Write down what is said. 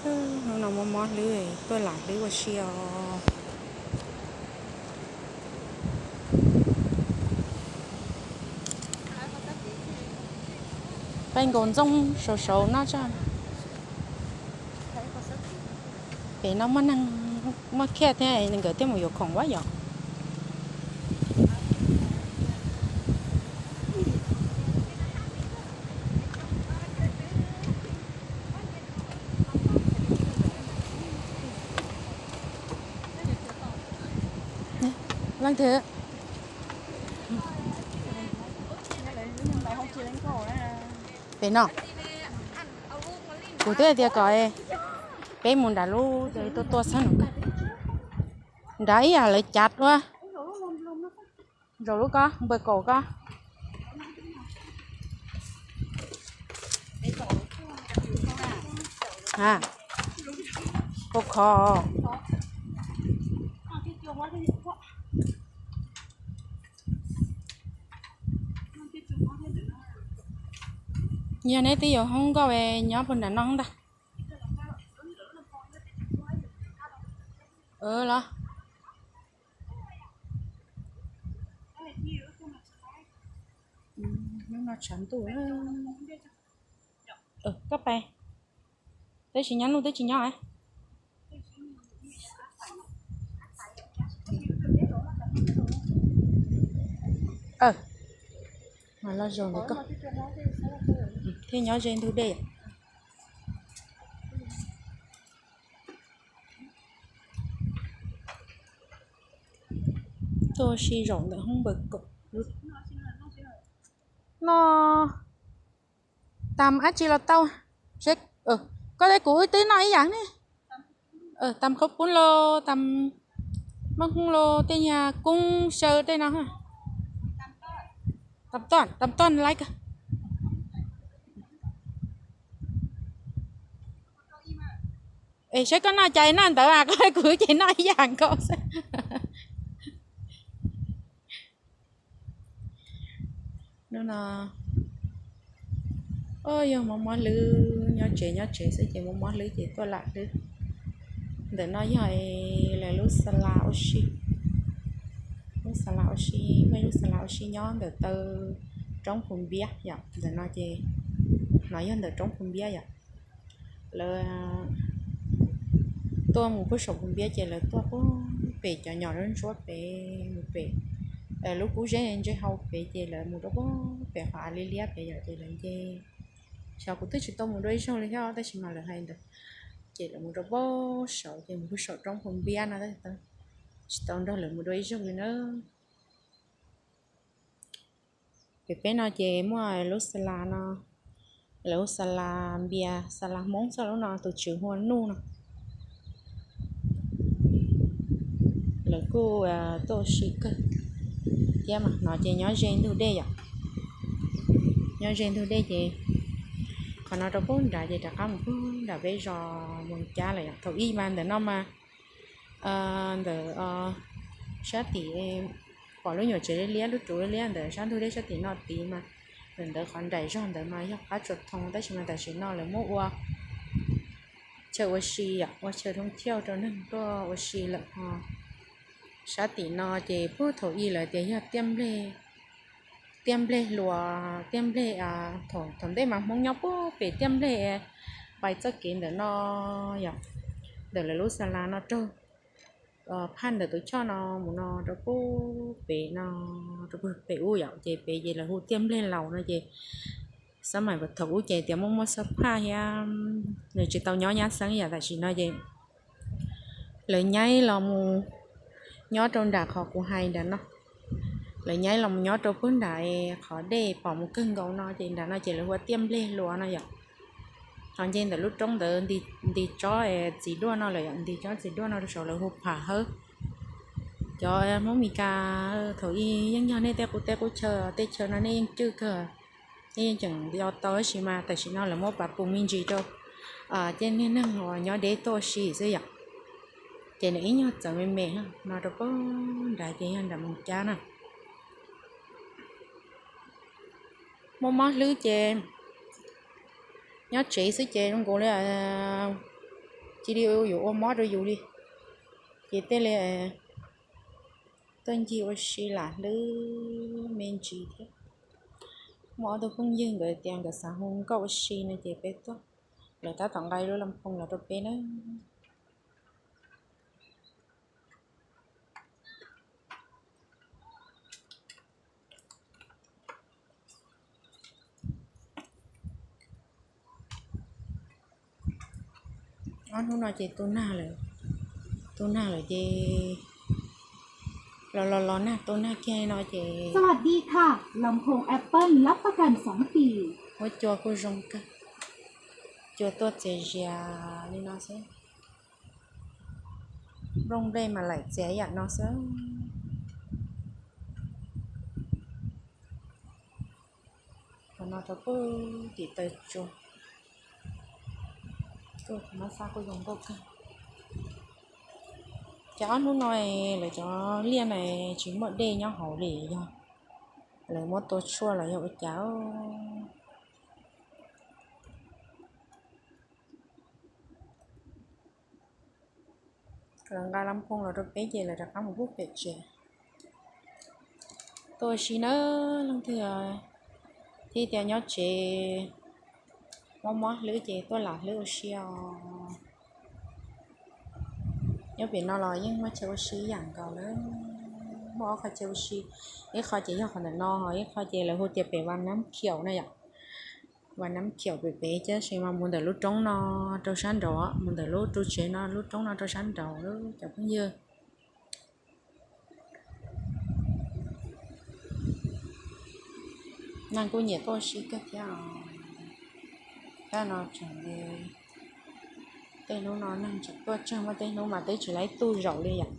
Hnub no mob mob hlwb, tuaj lam hlwb ua si os. Peb nkaus ntxooj saud saud no tso. Pem no muaj neeg, muaj kiag thiab, nkawd thiaj mus yuav khoom ua yom. Leej twg? Pem no. Kuv twb hais tias kom peb mus nram lub, tuaj tuaj txhawb no. Nrad ib yam lawv cav ua. Zaum lub ko, npawg kaum ko. Kho kho. Yog neb twb yuav hoob nkauj nyob puag nram no ntag. Los. Hnub no tshav ntuj. Koj pais, twb tsis nyob, hnub twb tsis nyob. Mas los zaum ntawm koj thiaj nyob ze ntug dej. Tuaj ua si zaum ntawm hoob npawg kaum no. Tam dab tsi los tau. Koj thiab kuv wb twb noj ib yam ne. Tam qhov pub los tam maj hoob los tej nyuag koob xyaw tej no. Tam toj, tam toj laiv kawg. Es saib koj noj cas noj ntawd, koj thiab kuv ces noj ib yam nkaus xwb. Hnub no yog mob mob hlwb, nyob tsev nyob tsev xwb ces mob mob hlwb ces tuaj lam hlwb. Ntawm no yog lawv lub xa las ua si, lub xa las ua si, muaj ib lub xa las ua si nyob ntawm taw roob Phu Npiab yom. Ntawm no ces, no yog ntawm roob Phu Npiab yom. Lawv tuaj mus puag saum Phu Npiab ces lawv tuaj puag pem cov nyom lub ntsuab pem, mus pem lub kub zeb ntsej hau pem ces lawv mus rau puag pem qhov av liab liab pem yom. Ces lawv nce, xyov kuv twb tsis tau mus dua ib zaug li thiab tab sis mas lawv hais ntawd. Ces lawv mus rau puag saud ces mus puag saum roob Phu Npiab no tab sis tsis tau nrog lawv mus dua ib zaug li na. Pem peb no ces muaj lub xa las no, lawv hu xa las Npias, xa las Hmoob xwb, lub no tus tswv hu ua Nuj no. Lawv kuj tuaj ua si kawg thiab mas. No ces nyob ze ntug dej yom, nyob ze ntug dej ces qhov no rau puag nrad ces rov qab mus puag nram peb zos Moos Cab lawm yom. Thaum ub mas ntawm no mas ntawm sab tim pom lub nyuam tsev liab liab, lub ruv liab liab ntawm sab ntug dej sab tim no tid mas, ntawm ntawd qhov nraim zog ntawd mas yog qab tsuas thoo tab sis mas tam sim no lawv muab ua chaw ua si yom, ua chaw thoob thiauj rau neeg tuaj ua si lawm ho. Sab tim no ces puag thaum ub lawv tias yog tiaj nplej, tiaj nplej hluas, tiaj nplej, thaum ntej mas Hmoob nyob puag pem tiaj nplej pais txoj kev ntawm no yom, ntawm lawv lub xa las no raug phaj ntawm tus choj no mus no rau puag pem no, rau puag pem ub yom, ces pem ces lawv hu tiaj nplej laus no ces xab mais thaum ub ces tias muaj muaj xab phaj thiab nws tsis tau nyob nyab xeeb yom. Tam sim no ces lawv nyaib los mus nyob rau nram qhov kuv hais nram no. Lawv nyaib los mus nyob rau puag nram qhov dej pom mus kawg nkaus no ces nram no ces lawv hu ua tiaj nplej hluas no yom. Ho nce ntawm lub roob ntawd nti tsob txiv duaj no lawm yom, nti tsob txiv duaj no rau saud lawv hu pham hawb. Cov Hmoob Mes Kas, thaum ub yeej yog nej tej qub teb qub chaw, tej chaw no nej yeej cwj kawg, nej yeej tseem nti tau tab sis mas tam sim no lawv muab pas pus me ntsis rau tej niag neeg uas nyob deb tuaj ua si xwb yom. Ces nws ib nyuag txawv me me no rau puag nrad ces yog nram Moos Cab na. Muaj mob hlwb ces nyob tsev xwb ces zoo nkaus li, cia li yuav ua mob rau yus li. Ces tej li tuaj ncig ua si lam hlwb me ntsis thiab. Muaj ob tug phooj ywg nkawd tias nkawd xav hu nkauj ua si no ces peb tuaj, lawv tab tom nqa lub laj phoos los rau peb na. Ob hnub no ces tu nag lawm, tu nag lawm ces los los los nag tu nag kiag no ces สวัสดีค่ะ ลำโพง Apple รับประกัน สอง ปี huab cua kuj zoo kawg, cua tuaj txias zias li no xwb. Nplooj nplej mas laim txias ib yam no xwb. Qhov no rau pem tim taw tsua, tuaj qhov no xab kuj zoo nkauj kawg. Ces ob hnub no lawv cov liaj na tsis muaj dej nyob hauv li, yog lawv muab tua tshuaj los yog ua cas. Lawv nqa laj phoos los rau peb ces lawv rov qab mus pub pem tsev. Tuaj ua si nawb leej twg thiab tias nyob tsev mob mob hlwb ces tuaj lam hlwb ua si os. Nyob pem no los yeej muaj chaw ua si ib yam nkaus na. Muaj ob qhov chaw ua si, ib qho ces yog qhov ntawm no, ho ib qho ces lawv hu tias pem Vas Nab Khiaum na yom. Vas Nab Khiaum pem pem tab sis mas mus ntawm lub roob no rau sab nraud, mus ntawm lub ru tsev no lub roob no rau sab nraud cov phooj ywg. Neeg kuj nyiam tuaj ua si kawg thiab os. Tab no tseem, tej hnub no neeg tseem tuaj tsawg, muaj tej hnub mas twb tsis laib tuaj zaum li yom.